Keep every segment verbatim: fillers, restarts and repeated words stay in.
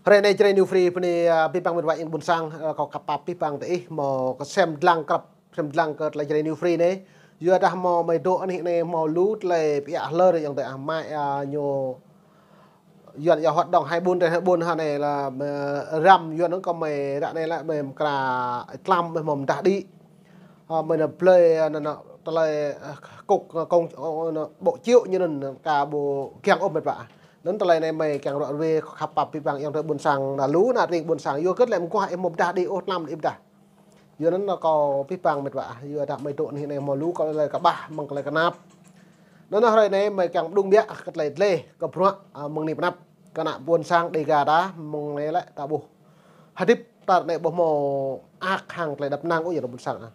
Hrơi anai Jrai New Free bơni, a, abih bang met wa ayŏng ƀuôn sang, a, kâo khăp pap abih bang tơ ih hmâo kơsem dlăng krăp, sem dlăng kơ tơlơi Jrai New Free anai. Yua dah hmâo mơi dŏ anih anai hmâo lu tơlơi pơiă hlơr ayŏng adơi ah, mă, a, ñu Yuan yua hoạt động hai ƀuôn trên hai ƀuôn hă anai lĕ, mơi răm Yuan nơ̆ng kơ mơi ră anai lĕ mơi mơkra tlam mơi hmâo mơdah đĭ. A, mơi nao blơi, a, nao, nao, tơlơi, a, cục, a, công, a, nao, bộ triệu ñu anŭn ka ƀu kiăng ôh met wa. Anŭn tơlơi anai mơi kiăng ră ruai khăp pap abih bang ayŏng adơi ƀuôn sang, nao lu nao tring ƀuôn sang, yua hơget lĕ mơguah ih hmâo mơdah đĭ ôh, tlam đĭ mơdah. Yua anŭn nao kâo abih bang met wa, yua dah mơi dŏ anih anai hmâo lu kơ tơlơi kơƀah mơ̆ng tơlơi kơnap. Anŭn hrơi anai mơi kiăng pơđŭng biă kơ tơlơi dleh, kơ bruă, a, mơ̆ng anih pơnăp. Kơ ană ƀuôn sang Dega ta, mơ̆ng anai lĕ ta ƀuh. Hơdip ta anai ƀu hmâo mơak hăng tơlơi đăp năng ôh ayŏng adơi ƀuôn sang ah.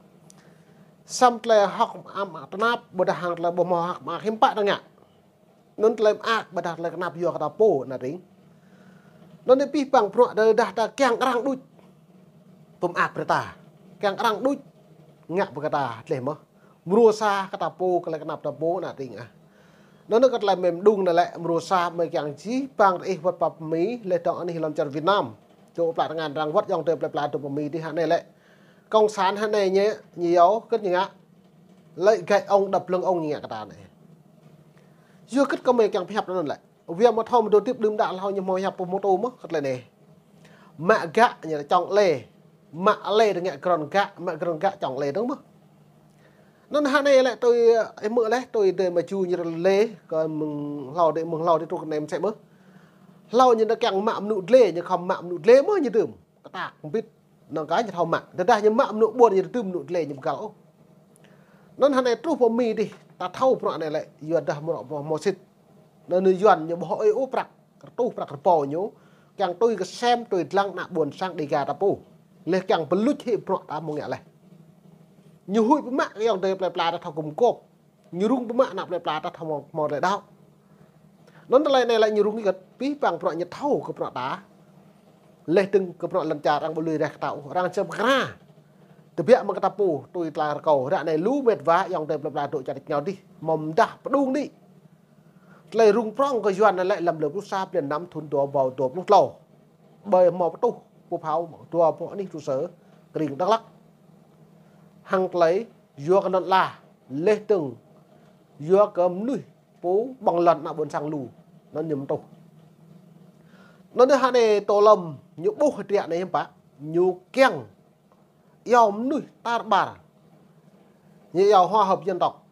Samơ̆ tơlơi hơ̆k mơak tơnap, ƀôdah hăng tơlơi ƀu hmâo hơ̆k mơak hiư̆m pă ta ngă. Anŭn tơlơi mơak, ƀôdah tơlơi kơnap yua kơ ta pô ană tring. Anŭn anai abih bang bruă tơdah ta kiăng arăng đôč pơmơak brơi ta. Kiăng arăng đôč ngă brơi kơ ta dleh mơ̆n. Mrô sa kơ ta pô, kơ tơlơi kơnap ta pô ană tring ah. Anŭn kơ tơlơi mơi pơđŭng anai lĕ mrô sa mơi kiăng abih bang tơ ih wơ̆t pơ Mi, laih dơ̆ng anih lŏn čar Việt Nam. Čô plă tơngan arăng wơ̆t ayŏng adơi plơi pla dŏ pơ Mi dih hă anai lĕ. Cộng sản hă anai ñu, ñu yua hơget ñu ngă. Lợi gậy ông đập lưng ông ñu ngă kơ ta anai. Yua hơget kơ mơi kiăng pơhiăp anŭn lĕ. Wia mơ̆ thâo mơ̆ dŏ hơdip đưm đă hlâo ñu hmâo hiăp pơ mơtô mơ̆n kơ tơlơi anai. Mă gă ñu čŏng lĕ. Mă lĕ tơ ngă grŏn gă, mă grŏn gă čŏng lĕ dơ̆ng mơ̆n. Anŭn hă anai lĕ tui, ih hmư̆ laih tui adơi mơ̆ ču ñu lĕ, kơ mơ̆ng hlâo dih, mơ̆ng hlâo dih truh kơ anai mơsĕ mơ̆n. Hlâo ñu nao kiăng mă mơnŭ dleh, ñu khŏm mă mơnŭ dleh mơ̆n ñu dưm. Kơtăk kơbit. Anŭn kơ ñu thâo mă. Tơdah ñu mă mơnŭ ƀuôn ñu dưm mơnŭ dleh ñu ƀu găl ôh. Anŭn hă anai truh pơ Mi dih, ta thâo bruă anai lĕ, yua dah mơ̆, mơ̆, mơ̆ sĭt. Anŭn Yuan ñu ƀu ơi ôh prăk, rơtuh prăk rơbâo ñu, kiăng tui kơsem, tui dlăng ană ƀuôn sang Dega ta pô. Laih kiăng pơluč hĭ bruă ta hmâo ngă laih. Ñu huĭ pơmă kơ ayŏng adơi plơi pla ta thâo gum gôp. Ñu rŭng pơmă ană plơi pla ta thâo hmâo, hmâo tơlơi đaŏ. Anŭn tơlơi anai lĕ ñu rŭng hơget, abih bang bruă ñu thâo kơ bruă ta. Laih dơ̆ng kơ bruă lŏn čar arăng ƀu lui reh kơ ta ôh, arăng čơp kra. Tơbiă mơ̆ng kơ ta pô, tui tla rơkâo, ră anai lu met wa ayŏng adơi plơi pla dŏ čar tač rơngiao dih, hmâo mơdah pơđŭng đĭ. Tơlơi rŭng prŏng kơ Yuan anai lĕ lăm lơ pluh sa blan năm thŭn dua rơbâo dua pluh klâo. Ƀơi hmâo pơtuh, pơphao, dua pơ anih trụ sở, krĭng Dak Lak. Hăng tơlơi, yua kơ lŏn ala, laih dơ̆ng, yua kơ mơnuih, pô ƀơ̆ng lŏn ană ƀuôn sang lu, anŭn ñu mơtuh. Anŭn hă anai Tô Lâm, ñu ƀuh hơdră anai hiư̆m pă, ñu kiăng, iâu mơnuih tar ƀar. Ñu iâu hòa hợp dân tộc.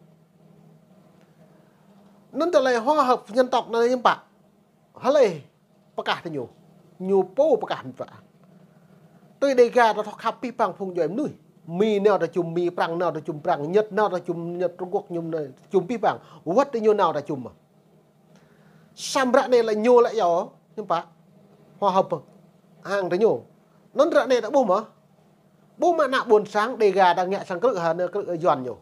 Anŭn tơlơi hòa hợp dân tộc anai hiư̆m pă. Hlơi pơkah tơ ñu. Ñu pô pơkah met wa. Tui Dega ta thâo khăp abih bang phung djuai mơnuih. Mi nao ta čum Mi, Prăng nao ta čum Prăng, Nhật nao ta čum Nhật, Trung Quốc ñu nao čum abih bang. Wơ̆t tơ ñu nao ta čum mơ̆n. Samơ̆ ră anai lĕ ñu lĕ iâu, hiư̆m pă. Hòa hợp hăng tơ ñu. Anŭn ră anai ta ƀuh mơ̆n. Ƀu mă ană ƀuôn sang Dega ta ngă sang krư̆ hă, anai krư̆ Yuan ñu.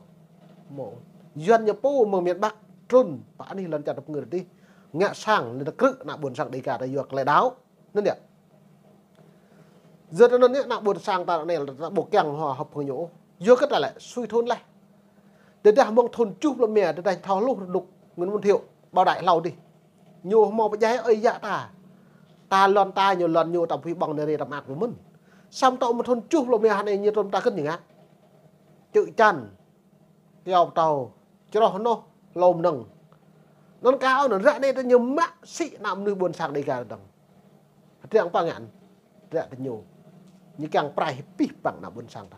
Mơ̆. Yuan ñu pô mơ̆ng miền Bắc trŭn pơ anih lŏn čar ta pơngơ̆r dih. Ngă sang lĕ krư̆ ană ƀuôn sang Dega ta yua kơ tơlơi đaŏ. Anŭn yơh. Yua anŭn yơh ană ƀuôn sang ta anai ta ƀu kiăng hòa hợp hăng ñu. Yua hơget lĕ sui thun laih. Tơdah mơ̆ng thun tơjuh pluh rơma, tơdah thâo hluh rơnŭk Nguyễn Văn Thiệu, Bảo Đại hlâo dih. Ñu hmâo pơdjai ơi yă ta. Ta lŏn ta ñu lŏn ñu ta pui ƀơ̆ng anai rai ta mơak pui mơ̆n. Samơ̆ tŏ mơ̆ng thun tơjuh pluh rơma hă anai ñu trŭn ta kơ̆n ñu ngă. Čư̆ čan. Kyâo pơtâo. Čroh noh. Hlô mơnơ̆ng. Anŭn kâo anŭn ră anai ta ñu mă sĭ ană mơnuih ƀuôn sang Dega ta dơ̆ng. Hơdră pơngăn. Hơdră tơ ñu. Ñu kiăng prai abih bang ană ƀuôn sang ta.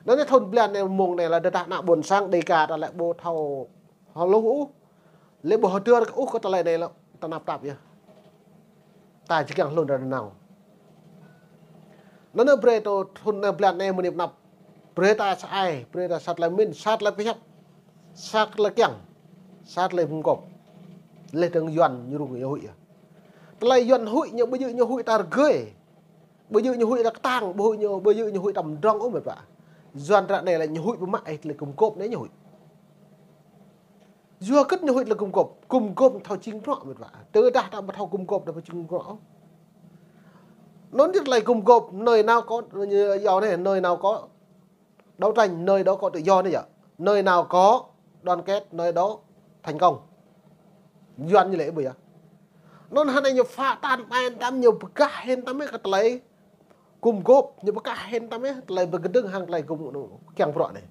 Anŭn anai thun blan anai mơ̆ng anai lĕ tơdah ană ƀuôn sang Dega ta lĕ ƀu thâo hluh ôh. Lĕ ƀu hơdơr ôh kơ tơlơi anai lĕ, tơnap tap yơh. Ta či kiăng hlŭn ră anai. Anŭn anai brơi tơ thun anai blan anai mơ̆ng anai pơnăp. Brơi ta sa ai, brơi ta sa tơlơi mĭn, sa tơlơi pơhiăp. Sa tơlơi kiăng. Sa tơlơi gum gôp. Laih dơ̆ng Yuan ñu rŭng ñu huĭ yơh. Tơlơi Yuan huĭ ñu ƀu djơ̆ ñu huĭ ta rơgơi. Ƀu djơ̆ ñu huĭ ta kơtang, ƀu huĭ ñu, ƀu djơ̆ ñu huĭ ta mơdrŏng ôh met wa. Yuan ră anai lĕ ñu huĭ pơmă ih tơlơi gum gôp anai ñu huĭ. Yua hơget ñu huĭ tơlơi gum gôp, gum gôp thâo jing bruă met wa. Tơdah ta ƀu thâo gum gôp ta ƀu jing bruă ôh. Anŭn yơh tơlơi gum gôp, nơi nào có, yua anai, nơi nào có đấu tranh, nơi đó có tự do anai yơh. Nơi nào có đoàn kết, nơi đó thành công. Yuan ñu lĕ ƀu yơh. Anŭn hơnai ñu phă tan ƀai tăm, ñu pơkah hĭn tăm kơ tơlơi gum gôp, ñu pơkah hĭn tăm tơlơi pơkơdơ̆ng hăng tơlơi gum kiăng bruă anai.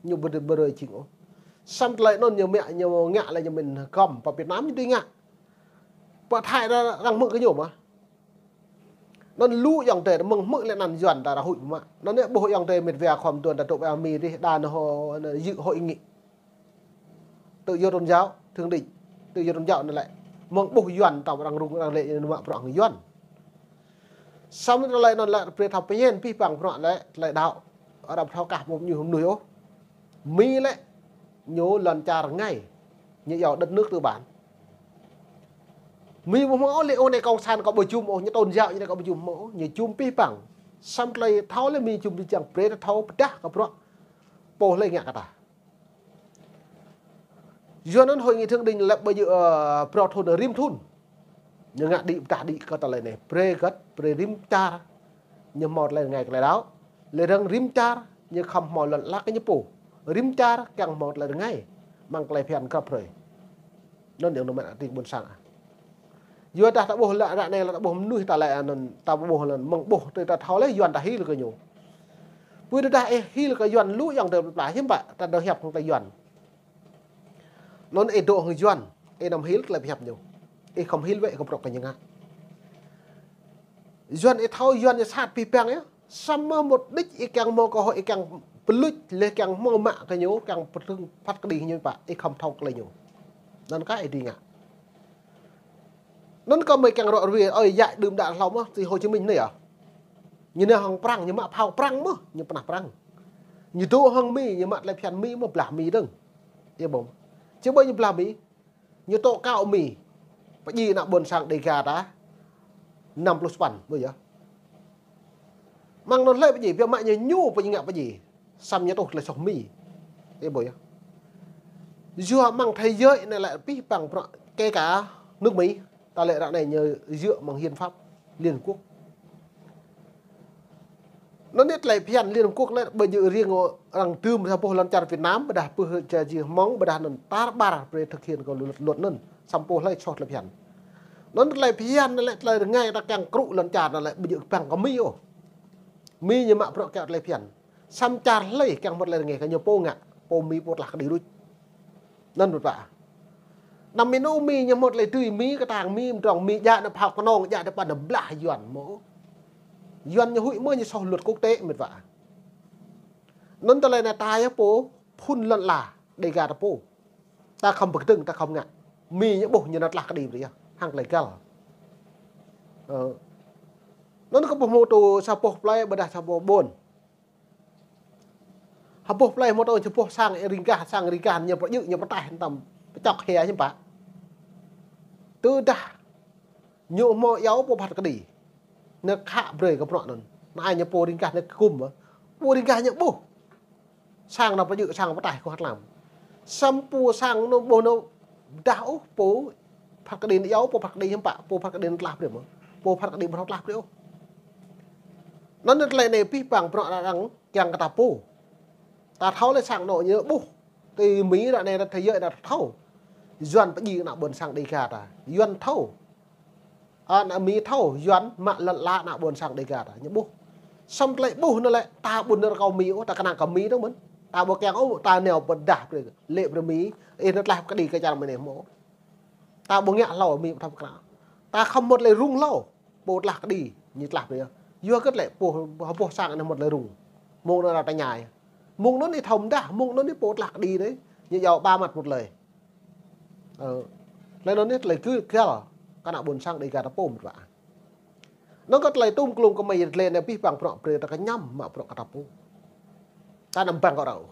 Ñu ƀu brơi jing ôh. Samơ̆ tơlơi anŭn ñu mă, ñu ngă lĕ ñu mĭn gơ̆m, pơ Việt Nam ñu tui ngă. Pơ Thái arăng hmư̆ kơ ñu mơ̆. Anŭn lu ayŏng adơi mơ̆ng hmư̆ lĕ anăn Yuan ta arăng huĭ mă. Anŭn yơh ƀuh ayŏng adơi mĕt wa khŏm tuan ta tŭ ƀơi Mi rih đa nao hŏ, anŭn yơh hội nghị tự do tôn giáo thượng đỉnh, tự do tôn giáo anŭn lĕ. Mơ̆ng ƀuh Yuan tăm arăng rŭng arăng lĕ ñu mă bruă hăng Yuan. Samơ̆ tơlơi anŭn lĕ brơi thâo pơñen pih păng bruă lĕ tơlơi đaŏ. Arăng thâo kah ƀu ñu mơnuih ôh. Mi lĕ ñu lŏn čar rơngai. Ñu yua đất nước tư bản. Mi ƀu hmâo ôh lĕ ôh anai cộng sản kơ ƀu jum ôh, ñu tôn giáo ñu anai kơ ƀu jum hmâo ôh, ñu jum pih păng. Samơ̆ tơlơi thâo lĕ Mi jum pih păng brơi thâo pơdah kơ bruă pô hlơi ngă kơ ta. Yua anŭn hội nghị thượng đỉnh lĕ ƀơi yơh, ơ, phrâo thŭn rĭm thŭn. Ñu ngă đĭ pơdah đĭ kơ tơlơi anai. Brơi gơ̆t, brơi rĭm čar. Ñu hmâo tơlơi rơngai kơ tơlơi đaŏ. Lĕ arăng rĭm čar, ñu khŏm hmâo lŏn lăk kơ ñu pô. Rĭm čar, kiăng hmâo tơlơi rơngai. Mơ̆ng tơlơi phiăn krăp hrơi. Anŭn yơh anŭn mă tring ƀôn sang ah. Yua dah ta ƀuh lĕ ră anai lĕ ta ƀuh mơnuih ta lĕ anŭn ta ƀuh lĕ mơ̆ng ƀuh tui ta thâo lĕ Yuan ta hil kơ ñu. Pui dah ih hil kơ Yuan lu ayŏng adơi pla hiam pă ta dŏ hiăp hăng tơlơi Yuan. Anŭn ih dŏ hăng Yuan, ih anăm hil tơlơi pơhiăp ñu. Ih khŏm hil wơ̆t kơ bruă kơ ñu ngă. Yuan ih thâo Yuan ñu sat pih păng yơh. Samơ̆ mŭt đĭč ih kiăng hmâo kơ hŏ ih kiăng pơluč lĕ kiăng hmâo mă kơ ñu, kiăng pơtrưng phat kơđi ñu pă, ih khŏm thâo tơlơi ñu. Anŭn kah ih dưi ngă. Anŭn kơ mơi kiăng rŏ rui, ơi, yă đưm đă hlâo mơ̆, si Hồ Chí Minh anai yơh. Ñu nao hăng prăng, ñu mă phao prăng mơ̆, ñu pơnah prăng. Ñu dŏ hăng Mi, ñu mă tơlơi phiăn Mi mơ̆ blah Mi dơ̆ng. Yơh ƀơ̆ng. Či ƀơi ñu blah Mi, ñu tŏ kâo Mi. Pơdjai ană ƀôn sang Đêga ta. Năm pluh sapăn, ƀơi yơh. Mơ̆ng anŭn hlơi pơdjai, biă mă ñu ñu pơdjai ngă pơdjai. Samơ̆ ñu tŭ tơlơi soh Mi. Ih ƀuh yơh. Yua mơ̆ng thế giới anai lĕ pih păng bruă kơ kơ nước Mi. Ta lĕ ră anai ñu dựa mơ̆ng hiến pháp Liên Hợp Quốc. Anŭn yơh tơlơi phiăn Liên Hợp Quốc lĕ ƀơi yơh riêng arăng tơm sa boh lŏn čar Việt Nam, ƀôdah pơ čar Jih Hmông, ƀôdah anŭn tar ƀar brơi thực hiện kơ luật, luật anŭn. Samơ̆ pô hlơi soh tơlơi phiăn. Anŭn tơlơi phiăn anŭn lĕ tơlơi rơngai ta kiăng krŭ lŏn čar anŭn lĕ ƀu djơ̆ păng kơ Mi ôh. Mi ñu mă bruă kiaŏ tơlơi phiăn. Samơ̆ čar hlơi kiăng hmâo tơlơi rơngai kơ ñu pô ngă, pô Mi pô tlah kơđi đôč. Anŭn mơ̆n pă. Anăm Mi anŭn Mi ñu hmâo tơlơi tui Mi kơtang Mi mơdrŏng Mi djă ană phao kơnong djă tơpă ană blah Yuan mơ̆. Yuan ñu huĭ mơ̆ ñu soh luật quốc tế mĕt wa. Anŭn tơlơi anai ta yơh pô phŭn lŏn ala Đêga ta pô. Ta khŏm pơkơdơ̆ng, ta khŏm ngă. Mi ñu ƀuh ñu ană tlah kơđi brơi yơh. Hăng tơlơi găl. Ơ. Anŭn kơ ƀuh mơ̆ tŭ sa boh plơi ƀôdah sa boh ƀôn. Ha boh plơi hmâo tŭ sa boh sang ih ring gah, sang ring gah ñu pơdjơ̆, ñu pơtaih tăm pơčŏk hia hiam pă. Tơdah ñu hmâo iâu pô phat kơđi. Ñu khă brơi kơ bruă anŭn. Anai ñu pô ring gah ñu kơgŭm. Pô ring gah ñu ƀuh. Sang anŭn pơdjơ̆, sang pơtaih kơ hơt lam. Samơ̆ pô sang anŭn ƀuh anŭn dah ôh pô phat kơđi anŭn iâu, pô phat kơđi hiam pă, pô phat kơđi anŭn tlah brơi mơ̆. Pô phat kơđi ƀu thâo tlah brơi ôh. Anŭn tơlơi anai pih păng bruă arăng kiăng kơ ta pô. Ta thâo lĕ sang anŭn ñu ƀuh. Tui Mi ră anai ta thâo yơh ta thâo. Yuan pơdjai ană ƀôn sang Đêga ta. Yuan thâo. Ană Mi thâo, Yuan mă lŏn ala ană ƀôn sang Đêga ta. Ñu ƀuh. Samơ̆ tơlơi ƀuh anŭn lĕ ta ƀu nao rơkâo Mi ôh, ta kơnang kơ Mi dơ̆ng mơ̆n. Ta ƀu kiăng ôh, ta nao pơdah brơi. Lĕ brơi Mi, ih ană tlah kơđi kơ čar Mi anai mơ̆. Ta ƀu ngă hlâo Mi ƀu thâo pơkra. Ta khŏm hmâo tơlơi rŭng hlâo. Pô tlah kơđi, ñu tlah brơi yơh. Yua kơ tơlơi pô, ha boh sang anai hmâo tơlơi rŭng. Mơ̆ng anŭn ta tơña yơh. Mơ̆ng anŭn ih thâo mơdah, mơ̆ng anŭn ih pô tlah kơđi anai. Ñu iâu ba mặt một lời. Ơ. Tơlơi anŭn ih tơlơi gơ̆ găl. Kơ ană ƀôn sang Đêga ta pô mơ̆n wa. Anŭn kơ tơlơi tŭm klŭm kơ mơi yơh tơlơi anai pih păng bruă brơi ta kơñăm mă bruă kơ ta pô. Ta anăm băng kơ rao.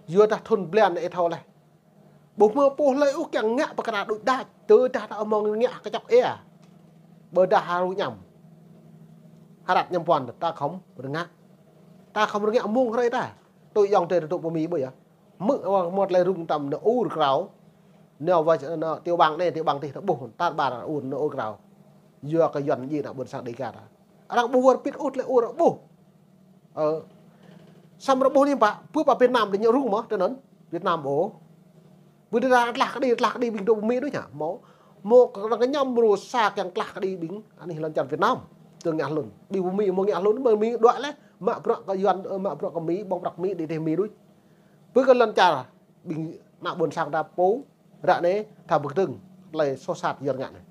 Yua dah thŭn blan anai ih thâo leh. Ƀu hmâo pô hlơi ôh kiăng ngă pơkra đôč đač, tơdah ta hmâo ngă kơčŏk ia. Ƀôdah ha rŭ añăm. Hơrăt añăm puăn ta khŏm rơngiă. Ta khŏm rơngiă mơ̆ng hrơi ta. Tui ayŏng adơi tơdŭ pơ Mi ƀơi yơh. Hmư̆ hmâo tơlơi rŭng tăm ană ur krao. Ană wa, ană tiểu bang anai, tiểu bang tih ta ƀuh, tar ƀar ur ană ur krao. Yua kơ Yuan djai ană ƀôn sang Đêga ta. Arăng ƀu wơr bĭt ôh tơlơi ur ƀuh. Ơ. Samơ̆ rơbuh anai pă, pơ pă Việt Nam tơ ñu rŭng mơ̆, tơ anŭn. Việt Nam ƀu. Pơ tơdah tlah kơđi, tlah kơđi ƀing tŭ Mi đôč hă, mơ̆. Mơ̆ kơ arăng kơñăm mrô sa kiăng klah kơđi ƀing anih lŏn čar Việt Nam. Tơl ngă hlŭn. Ƀing pơ Mi mơ̆ ngă hlŭn, mơ̆ Mi đuaĭ lĕ, mă bruă kơ Yuan, mă bruă kơ Mi, ƀơ̆ng prăk Mi, đĭ teh Mi đôč. Pơ kơ lŏn čar, ƀing ană ƀôn sang ta pô, ră anai, ta pơkơdơ̆ng, tơlơi soh sat Yuan ngă anai.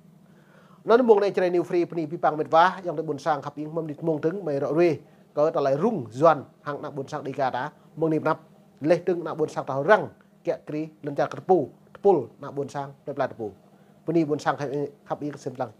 Anŭn mơ̆ng anai Jrai New Free bơni abih bang met wa, ayŏng adơi ƀôn sang khăp ing, mơ̆ng anai mơ̆ng dơ̆ng, mơi ră ruai, kơ tơlơi rŭng Yuan, hăng ană ƀôn sang Dega ta, mơ̆ng anai pơ anăp, laih dơ̆ng ană ƀôn sang ta răng, kiă kriê, lŏn čar kơ tơpul, tơpul, ană ƀôn sang, plơi pla tơpul. Bơni ƀôn sang khăp ing, khăp ing kơsem lăng.